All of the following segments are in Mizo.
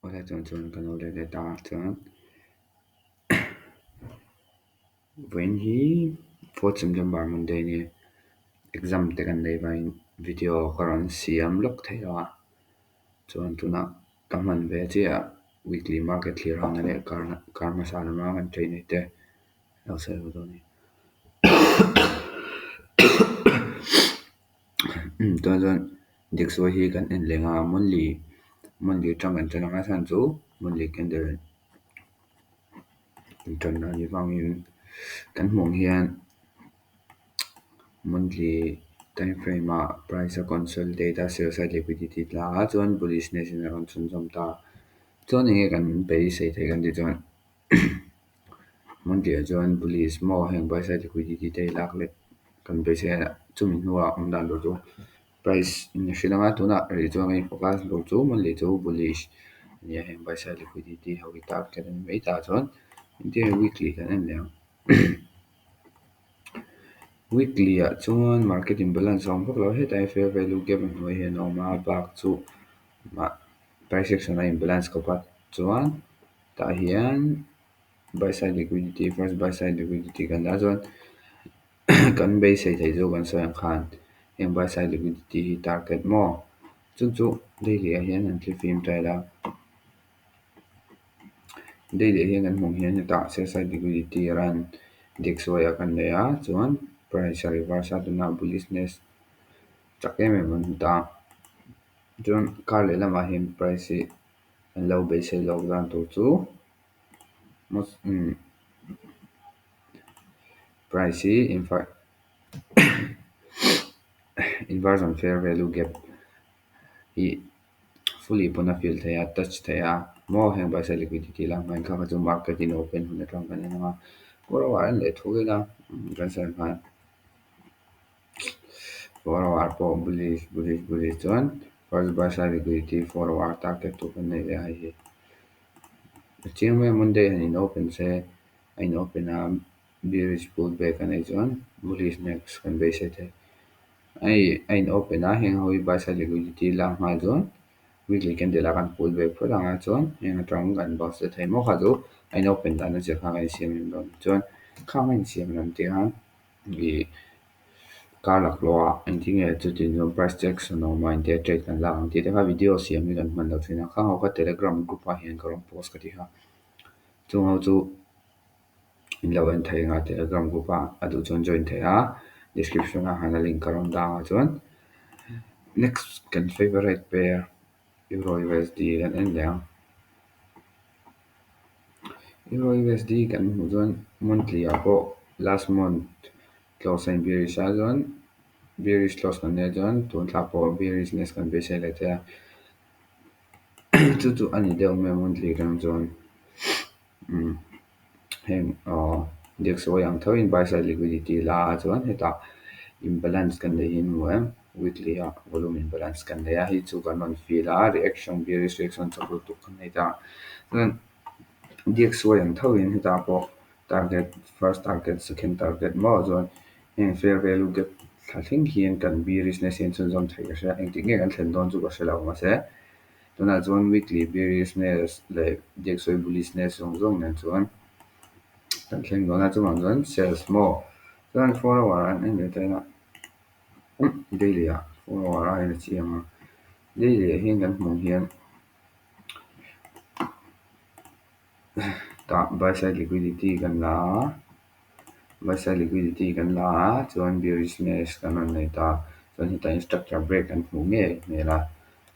Awle chuan chuan kan lo let leh ta chuan vawiin hi fourth September Monday a nia exam te kan nei vangin video ka rawn siam lawk thei lo a chuan tunah ka hman ve chiah a weekly market thlir ho na leh kar kar hmasa lama kan train nei te lo sawi ho dawn a ni Tunah chuan Diksuai hi kan en leng a monthly monthly atang kan ṭan ang a chhan chu monthly candle inṭanna a nih vangin kan hmuh ang hian monthly time frame ah price a consolidate a sell side liquidity tla a chuan bullishness in a rawn chhunzawm ta chuan eng nge kan beisei theih kan tih chuan monthly ah chuan bullish maw heng buy side liquidity te hi lak let kan beisei a chumi hnuah awm dan tur chu price in a hrilh ang a tunah rih chuan kan focus tur chu monthly chu bullish a ni a heng buy side liquidity ho hi target a ni mai tah chuan engtin nge weekly kan en leh ang weekly ah chuan market imbalance a awm vak lo hetah hian fair value gap a hnuai hian a awm a bak chu mah price action a imbalance khawp a chuan tah hian buy side liquidity first buy side liquidity kan dah chuan kan beisei theih chu kan sawi ang khan heng buy side liquidity hi target maw chu chu daily ah hian an thlifim ṭai la daily ah hian kan hmuh hian hetah sell side liquidity run diksuai ah kan nei a chuan price a reverse a tunah bullishness chak em em an hmu ta chuan kar lehlamah hian price hi an lo beisei lawk dan tur chu price hi inversion fair value gap hi fully pawn a fill thei a touch thei a maw heng buy side liquidity lah hmang kha kha chu market in open hun atang kan en ang a kawr en leh thuk ila kan sawi ang khan 4 hour pawh bullish bullish bullish chuan first buy side liquidity 4 hour target tur kan nei leh a hei hi a chiang mai a Monday han in open se a in open a bearish pullback a neih chuan bullish next kan beisei thei hei a in open a heng ho hi buy side liquidity lak nghal chuan weekly candle ah kan pullback phawt ang a chuan heng atang kan bounce leh thei maw kha chu a in open dan a zir khan kan insiam rem dawn chuan khang a insiam rem tih khan ih kar laklawh ah engtin nge chutin chuan price action a awm a engtia trade kan lak ang tih te kha video siam hi kan hman loh thin a khang ho kha telegram group ah hian ka rawn post ka ti kha chung ho chu in lo en thei ang a telegram group ah a duh chuan join thei a description ah khan a link ka rawn dah ang chuan next kan favourite pair euro U_S_D kan en leh ang euro U_S_D kan hmuh chuan monthly ah pawh last month close a in bearish a chuan bearish close kan nia chuan tun thla pawh bearishness kan beisei leh thei a chu chu a ni deuh mai a monthly atang chuan umm heng aw DXY ang tho in buy side liquidity la a chuan hetah imbalance kan neih hi an hmu em weekly ah volume imbalance kan nei a hei chu kan rawn feel a reaction bearish reaction chak lutuk kan nei ta chuan DXY ang tho in hetah pawh target first target second target maw chuan heng fair value gap thla thleng hian kan bearishness hi an chhunzawm thei ka hria engtik nge kan thlen dawn chu ka hre lo mahse tunah chuan weekly bearishness leh DXY bullishness zawng zawng nen chuan kan thleng dawn a chuvang chuan sales maw chuan 4 hour an en leh ta daily ah 4 hour a en a chiang a daily ah hian kan hmuh hian tah buy side liquidity kan la a buy side liquidity kan la a chuan bearishness kan rawn nei ta chuan hetah hian structure break kan hmuh ngei hmel a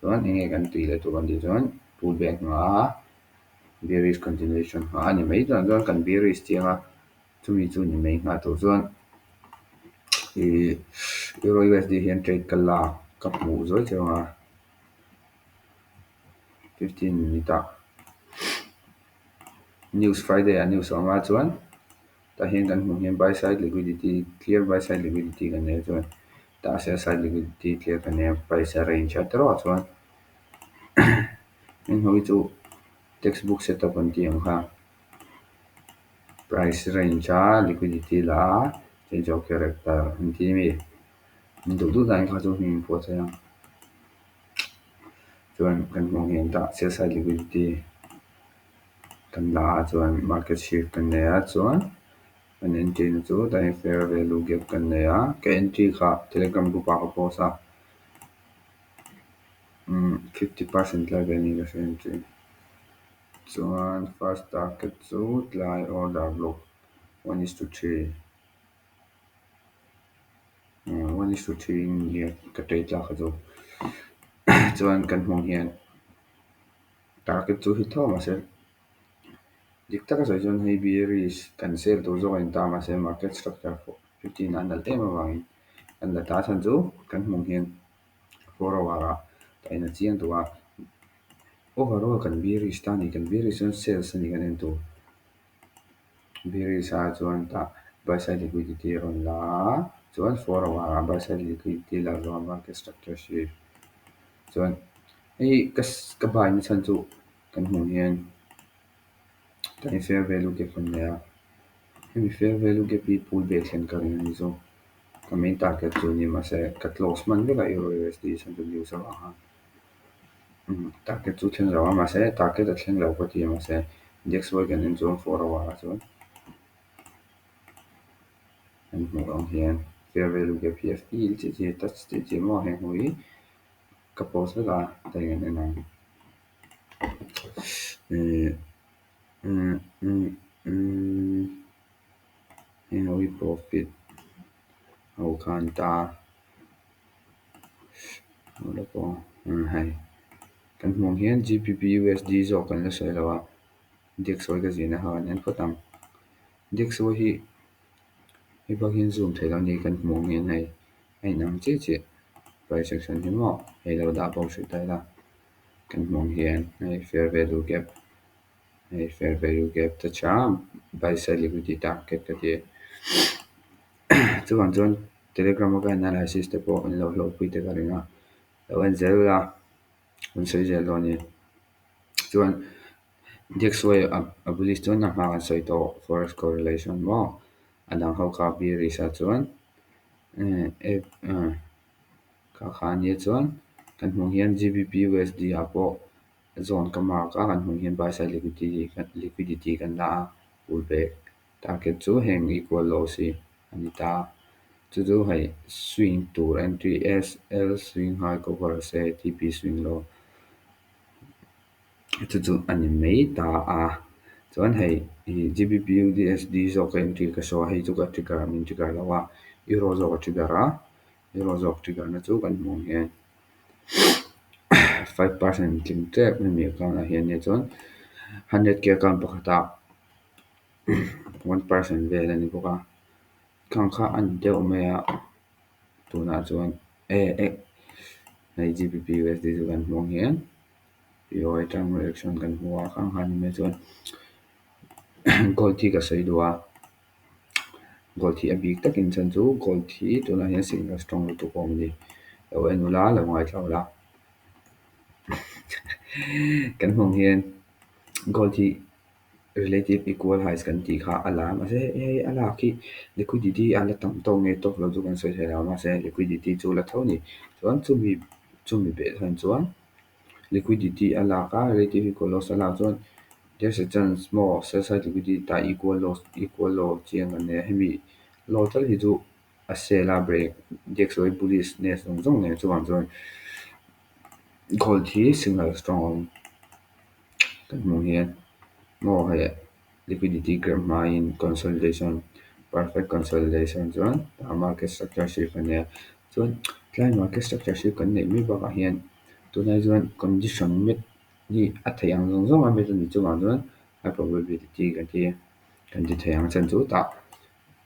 chuan eng nge kan tih leh tur kan tih chuan pullback nghah a bearish continuation nghah a ni mai chuan chuan kan bearish chiang a chumi chu ni mai nghah tur chuan ih euro U_S_D hian trade ka lak ka hmuh zawi chiang a 15 minute ah news friday ah news a awm a chuan tah hian kan hmuh hian buy side liquidity clear buy side liquidity kan nei a chuan tah sell side liquidity clear kan nei a price a range a tawrh ah chuan heng ho hi chu textbook setup an tih ang kha price range a liquidity la a change of character an tih ami duh duh dan kha chu hming pawh a thei ang. Chuan kan hmuh ang hian tah sell side liquidity kan la a chuan market shift kan nei a chuan kan entry na chu tah hian fair value gap kan nei a ka entry kha telegram group ah ka post a umm 50% lai vel niin ka hria entry chuan first target chu tlai order block 1:3. 1:3 in nia ka trade tlak kha chu chuan kan hmuh hian target chu hit tho mahse dik taka sawi chuan hei bearish kan sell tur zawk a in ta mahse market structure 15 ah a nalh em avangin kan la ta chhan chu kan hmuh hian 4 hour ah tah hian a chiang duh a overall kan bearish ta a ni kan bearish chuan sales a ni kan en tur. Bearish ah chuan tah buy side liquidity a rawn la a chuan 4 hour ah buy side liquidity la zawh a market structure shift chuan hei ka ka buy na chhan chu kan hmuh hian tah hian fair value gap kan nei a hemi fair value gap hi pull back thlen ka ring a ni chu ka main target chu ni mahse ka close hman vek a euro USD chhan chu news avang khan target chu thleng lo a mahse target a thleng lo ka ti a mahse DXY kan en chuan 4 hour ah chuan kan hmuh ang hian fair value gap hi a feel chiah chiah touch chiah chiah maw heng ho hi ka post vek a tah hian kan en ang ihh umm umm umm heng ho hi profit ho kha an ta hei kan hmuh ang hian GBP USD zawk kan la sawi lo a DXY ka zirna kha kan en phawt ang DXY hi hei bak hian zoom theih loh a ni kan hmuh ang hian hei a inang chiah chiah price action hi maw hei lo dah bo hrih ta ila kan hmuh ang hian hei fair value gap hei fair value gap te tha buy side liquidity target ka ti chuvang chuan telegram a ka analysis te pawh an lo hlawhpui te ka ring a lo en zel ula an sawi zel dawn a ni chuan DXY a bullish chuan a hma kan sawi tawh forex correlation maw a dang ho kha bearish ah chuan kha kha ania chuan kan hmuh hian GBP USD ah pawh zone ka mark a kan hmuh hian buy side liquidity liquidity kan la a pull back target chu heng equal lows hi a ni ta chu chu hei swing tur entry SL swing high cover se TP swing low chu chu a ni mai ta a chuan hei ih GBP USD zawk ka entry ka show a hei chu ka trigger min trigger lo a euro zawk a trigger a euro zawk trigger na chu kan hmuh ang hian 5% tling tep hemi account ah hian nia chuan 100k account pakhatah 1% vel a ni bawk a khang kha a ni deuh mai a tunah chuan e eh hei GBP USD chu kan hmuh ang hian POI atang reaction kan hmu a khang kha a ni mai chuan gold hi ka sawi duh a gold hi a bik takin chuan chu gold hi tunah hian signal strong lutuk a awm a ni lo en ula lo ngaithla ula kan hmuh ang hian gold hi relative equal highs kan tih kha a la mahse hei a lak hi liquidity a la tam tawk nge tawk lo chu kan sawi thei lo mahse liquidity chu la tho a ni chuan chumi chumi beh chhan chuan liquidity a lak a relative equal loss a lak chuan there's a chance maw sell side liquidity tah equal loss equal low chiang kan nei a hemi low tal hi chu a sell a break DXY bullishness zawng zawng nen chuvang chuan gold hi signal strong a awm kan hmuh hian maw hei liquidity grab hmain consolidation perfect consolidation chuan tah market structure shift a nia chuan tlai market structure shift kan neih mai bakah hian tunah chuan condition met hi a theih ang zawng zawng a met a ni chuvang chuan high probability kan ti kan ti thei ang chhan chu tah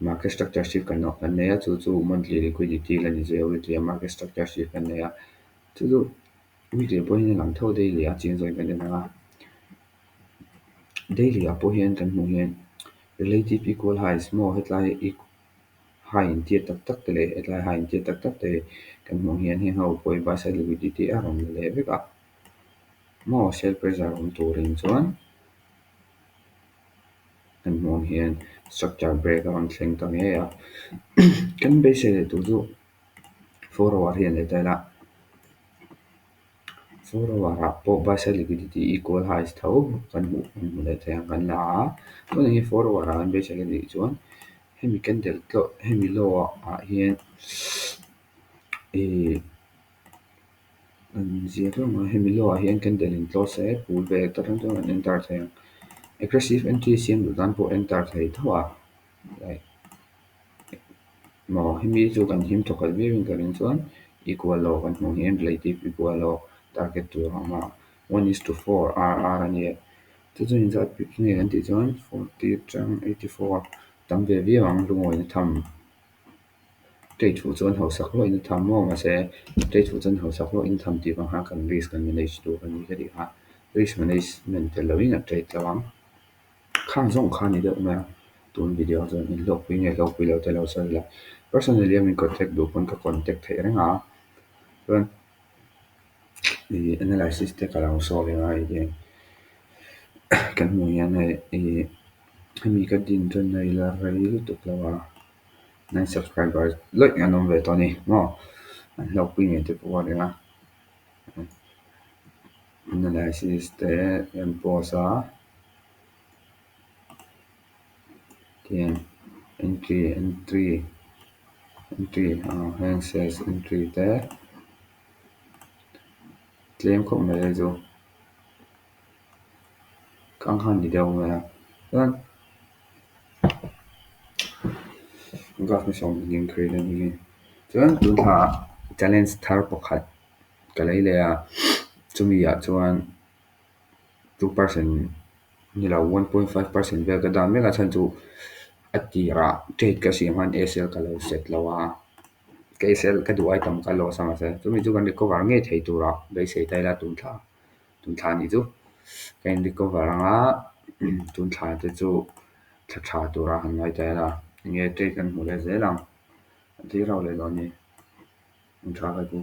market structure shift kan kan nei a chu chu monthly liquidity la ni zui a weekly a market structure shift kan nei a chu chu weekly pawh hian a lang tho daily a chiang zawk in kan en ang a daily ah pawh hian kan hmuh hian relative equal highs maw hetlai high in tir tak tak te leh hetlai high in tir tak tak te kan hmuh hian heng ho pawh hi buy side liquidity a rawn la leh vek a maw sell pressure awm turin chuan kan hmuh ang hian structure break a rawn thleng ta ngei a kan beisei leh tur chu 4 hour hian leh ta ila. 4 hour ah pawh buy side liquidity equal highs tho kan hmuh kan hmu leh thei ang kan la a. Tunah hian 4 hour ah kan beisei a nih chuan hemi candle tlawh hemi low ah hian ih an ziak hlawm a, hemi low ah hian candle in close se pull back ta tang chuan kan enter thei ang. Aggressive entry siam duh tan pawh enter thei tho a like maw hemi chu kan him thawkhat viau in ka ring chuan equal low kan hmuh hian relative equal low target tur a awm a, 1:4 RR a ni a. Chu chu inzat pips nge kan tih chuan 40 atang 84 tam ve viau ang lungawina tham. Trade fuh chuan hausak hlawhin a tham maw mahse trade fuh chuan hausak hlawhin a tham tih vang khan kan risk kan manage tur a ni ka tih kha risk management tel loin a trade lo ang. Khang zawng kha a ni deuh mai a, tun video ah chuan in hlawkpui nge hlawkpui lo te lo sawi la. Personally a min contact duh pawn ka contact theih reng a, chuan ih analysis te ka lo sawi anga hei kan hmuh hian hei ih hemi ka din tan na ila rei lutuk lo a, 9 subscribers lawih an awm ve tawh a ni maw, an hlawkpui ngei te pawh a ring a, analysis te an post a, tihian entry entry entry ah heng sales entry te tlem khawp mai hei chu khang khan ni deuh mai a chuan glass ni 20 create a ni chuan tun thla ah challenge thar pakhat ka lei leh a chumi ah chuan 2% ni lo 1.5% vel ka dah mek a chhan chu a tirah trade ka siam khan SL ka lo set lo a ka SL ka duh ai tam ka loss a mahse chumi chu kan recover ngei thei turah beisei ta ila tun thla tun thla nih chu ka in recover anga tun thla te chu thla tha turah han ngai ta ila enge trade kan hmuh leh zel ang an thlir ho leh dawn ni. An tha ka chu.